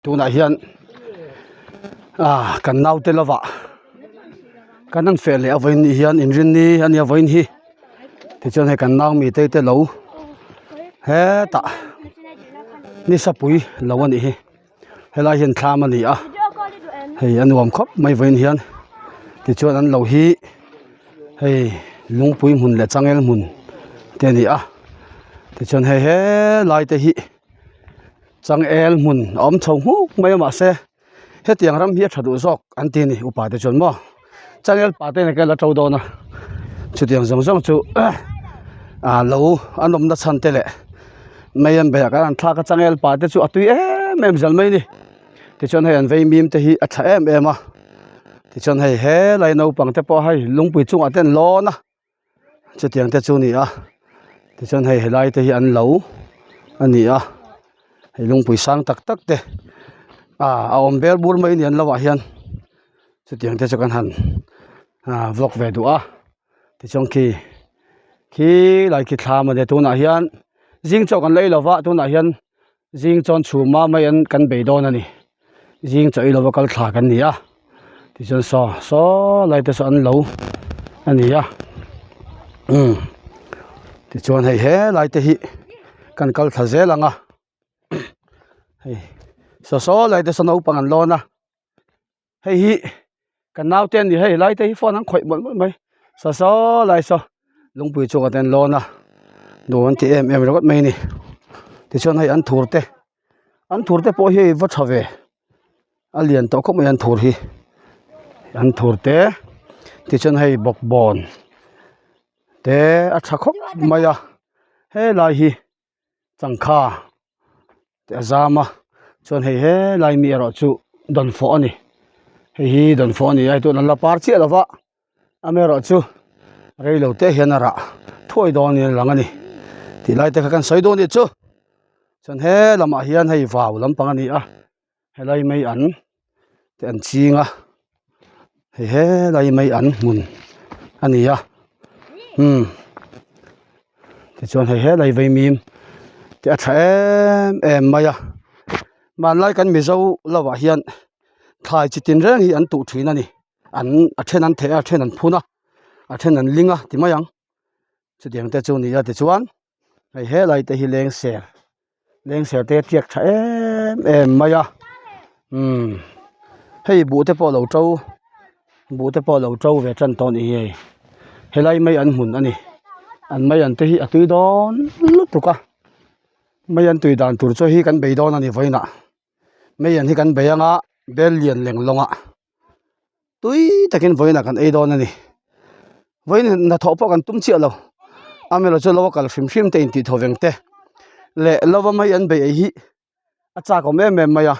Tunah hian ah kan naute lovah kan han feh leh a vawiin ni hian inrinni a nia vawiin hi tichuan hei kan nau mite te lo hetah nisapui lo a nih hi helai hian thlam a ni a hei a nuam khawp mai vawiin hian tichuan an lo hi hei lungpui hmun leh changel hmun te a ni a tichuan hei helai te hi. Changel hmun a awm chho nghuk mai a mahse hetiang ram hi a tha duh zawk an ti a ni upa te chuan maw changel pa te nen la to dawn a chutiang zawng zawng chu ah lo an awmna chhan te leh mei an beih ah khan an thlak a changel pa te chu a tui em em zel mai a ni tichuan hei an vei mim te hi a tha em em a tichuan hei helai naupang te pawh hei lungpui chungah te an lawn a. Chutiang te chu a ni a tichuan hei helai te hi an lo a ni a hei lungpui sang tak tak te ah a awm ber bur mai a ni an lo ah hian chutiang te chu kan han ah vlog ve duh a tichuan khi khi lai khi thlam a nia tunah hian zing chaw kan la ei lova tunah hian. Zing chuan chhuma mai an kan bei dawn a ni zing chaw ei lova kal thla kan ni a tichuan saw saw lai te saw an lo a ni a umm tichuan hei he lai te hi kan kal thla zel ang a hei saw saw lai te saw naupang an lawn a. Hei hi kan naute a ni hei lai te hi phone an khawih mawlh mawlh mai saw saw lai saw lungpui chungah te an lawn a nuam an ti em em ringawt mai a ni tichuan hei an thur te an thur te pawh hi a va tha ve a lian tawh khawp mai an thur hi an thur te tichuan hei bawkbawn te a tha khawp mai a helai hi. Changkha te a zam a chuan hei helai mi erawh chu dawnfawh a ni hei hi dawnfawh a ni a hei tuna la par chiah lo va amaherawhchu rei lo te hian a rah thuai dawn niin a lang a ni tih lai te kha kan sawi dawn a nih chu chuan he lamah hian hei vau lampang a ni a. Helai mai an te an ching a hei helai mai an hmun a ni a umm tichuan hei helai vaimim te a tha em em mai a hmanlai kan mizo lovah hian thlai chi tin reng hi an tuh thin a ni an a then an theh a a then an phun a a then an ling a ti mai ang chutiang te chu a ni a tichuan hei helai te hi leng ser. Lengser te a tiak tha em em mai a umm hei buh te pawh a lo to buh te pawh a lo to ve tan tawh a ni hei helai mai an hmun a ni an mai an te hi a tui dawn lutuk a mai an tui dan tur chu hi kan bei dawn a ni vawiinah mai an hi kan bei anga bel lian leng lawng ah. Tui takin vawiinah kan ei dawn a ni vawiin hnathawh pawh kan tum chiah lo amaherawhchu chu lo kal hrim hrim te intih thaw veng te leh lova mai an beih hi a chak awm em em mai a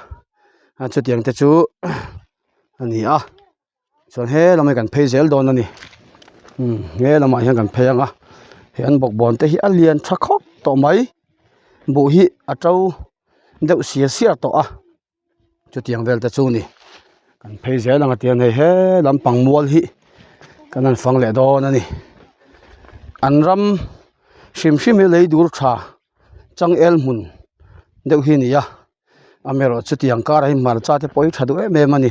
chutiang te chu a ni a chuan he lamah kan phei zel dawn a ni umm he lamah hian kan phei ang a he an bawkbawn te hi a lian tha khawp tawh mai buh hi a to deuh siar siar tawh a. Chutiang vel te chu ni kan phei zel ang a tiang hei he lampang mual hi kan han fang leh dawn a ni an ram hrim hrim hi lei dur tha changel hmun deuh hi a ni a amaherawh chutiang karah hian hmarcha te pawh hi tha duh em em a ni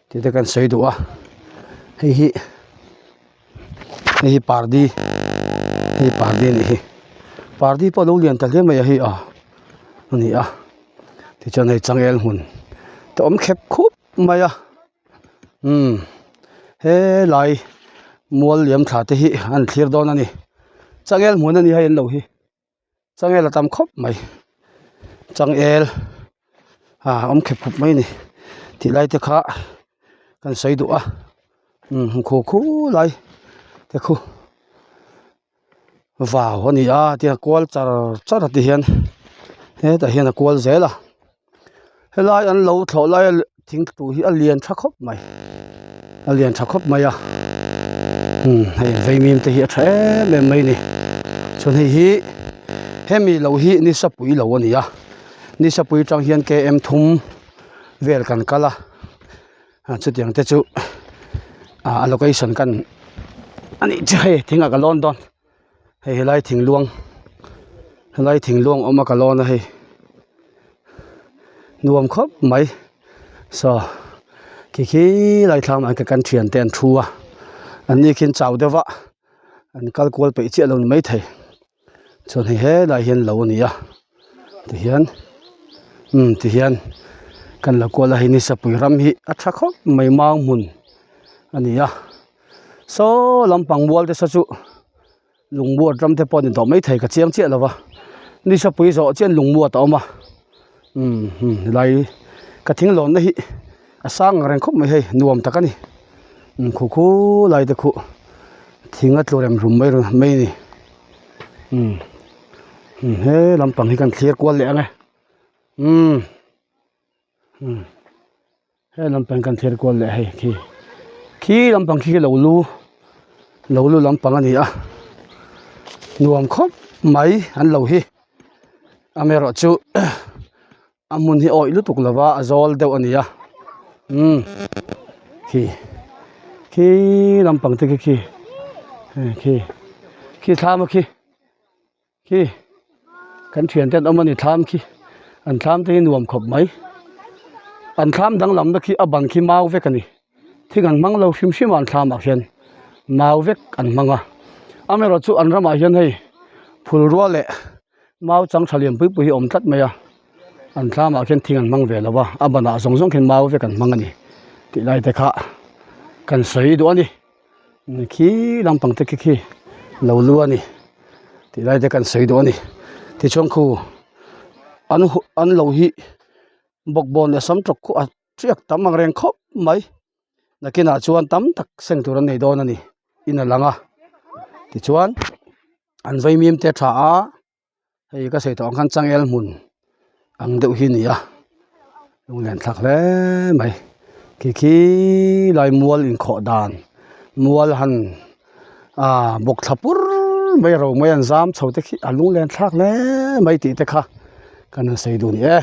tih te kan sawi duh a hei hi hei hi pardi hei pardi a nih hi pardi pawh a lo lian ta hle mai a hei a a ni a. Tichuan hei changel hmun te awm khep khup mai a umm helai mual liam thla te hi an thlir dawn a ni changel hmun a ni hei an lo hi changel a tam khawp mai changel ah awm khep khup mai a ni tih lai te kha kan sawi duh a umm khu khu lai te khu. Vau a ni a tiang a kual char char a ti hian hetah hian a kual zel a helai an lo thlawh lai a thing tlu hi a lian tha khawp mai a lian tha khawp mai a umm hei vaimim te hi a tha em em mai a ni chuan hei hi hemi lo hi nisapui lo a ni a nisapui atang hian km thum vel kan kal a. Ah chutiang te chu ah a location kan a nih chu hei thing ah ka lawn dawn hei helai thing luang helai thing luang awm a ka lawn a hei. Nuam khawp mai saw khi khi lai thlam ah kan thian te an thu a an ni khian chau deuh a an kal kual peih chiah lo ni maithei chuan hei helai hian lo a ni a tihian umm tihian kan la kual a hei nisapui ram hi a tha khawp mai mau hmun a ni a saw lampang mual te saw chu. Lungmuat ram te pawh a ni tawh maithei ka chiang chiah lo va nisapui zawh chian lungmuat a awm a umm hmm helai ka thing lawnna hi a sang ang reng khawp mai hei nuam tak a ni umm khu khu lai te khuh thing a tlu rem rum mai mai a ni umm hmm he lampang hi kan thlir kual leh ang e umm hmm. He lampang kan thlir kual leh hei khi khi lampang khi lo lu lo lu lampang a ni a nuam khawp mai an lo hi amaherawh chu a hmun hi awih lutuk lo va a zawl deuh a ni a umm khi khi lampang te khi khi hei khi khi thlam a khi. Khi kan thiante an awm a ni thlam khi an thlam te hi nuam khawp mai an thlam danglam na khi a ban khi mau vek a ni thing an hmang lo hrim hrim a an thlam ah khian mau vek an hmang a amaherawh chu an ramah hian hei phul rual leh mau chang tha lian pui pui hi a awm tlat mai a an thlam ah khian thing an hmang ve lo a a ban ah zawng zawng khian mau vek an hmang a ni tih lai te kha kan sawi duh a ni. Khi lampang te khi khi lo lu a ni tih lai te kan sawi duh a ni tichuan khu an huh an lo hi bawkbawn leh sam tawk khu a tiak tam ang reng khawp mai nakinah chuan tam tak seng tur an nei dawn a ni in a lang a tichuan an vaimim te a tha a. Hei ka sawi tawh ang khan changel hmun ang deuh hi a ni a lunglen thlak hle mai khi khi lai mual inkhawh dan mual han ah bawk thla pur mai ro mai an zam chho te khi a lunglen thlak hle mai tih te kha kan han sawi duh a ni e.